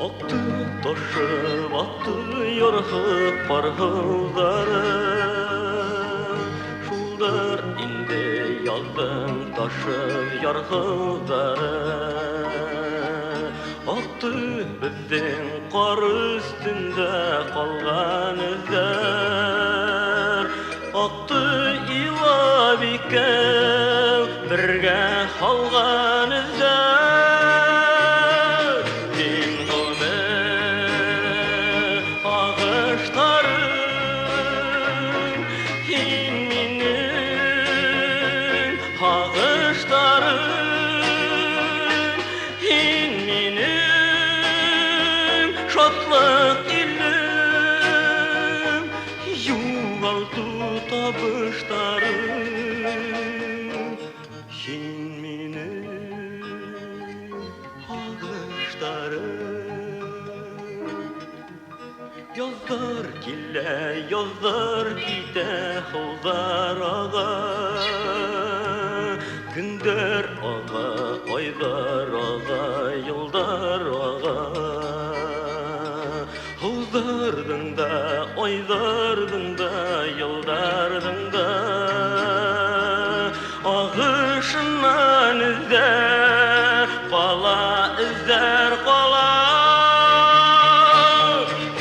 Акты ташып, акты ярһып кар һуллары. Шулдыр инде язның ташып ярһуллары. Акты безнең кар өстендә калган эзләр. Акты илап икәү бергә калган эзләр. Син гомер агыштарың, һин минем агыштарым, һин минем шатлык илем, югалту табыштарым. Һин минем агыштарым. Язлар килә, язлар китә, һуллар ага. Көннәр ага, айлар ага, еллар ага. Һулларның да, айларның да, елларның да агышыннан эзләр кала, эзләр кала.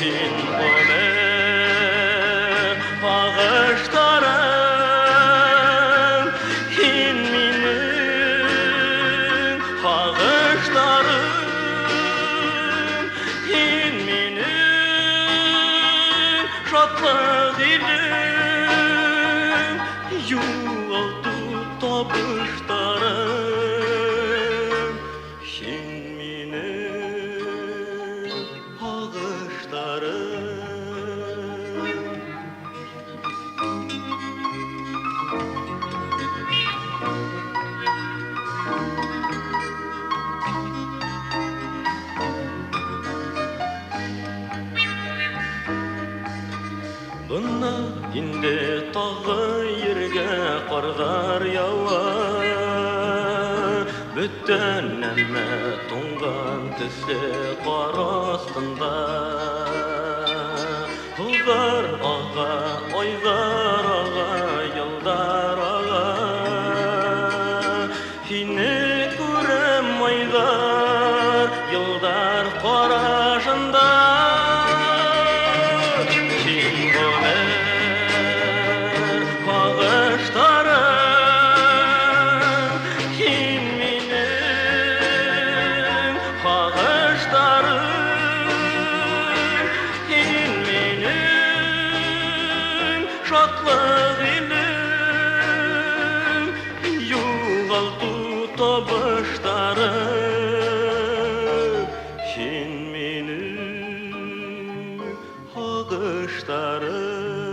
Һин гомер агыштарың, һин минем агыштарым, һин минем шатлык илем, югалту табыштарым. Һин минем агыштарым. Бына инде тагы ергә карлар ява. Бөтен нәмә туңган төсле кар астында. Һулар ага, айлар ага, еллар ага. Һине күрәм айлар, еллар карашында. Һин гомер агыштарың, һин минем агыштарым, һин минем шатлык илем, югалту табыштарым. Һин минем агыштарым.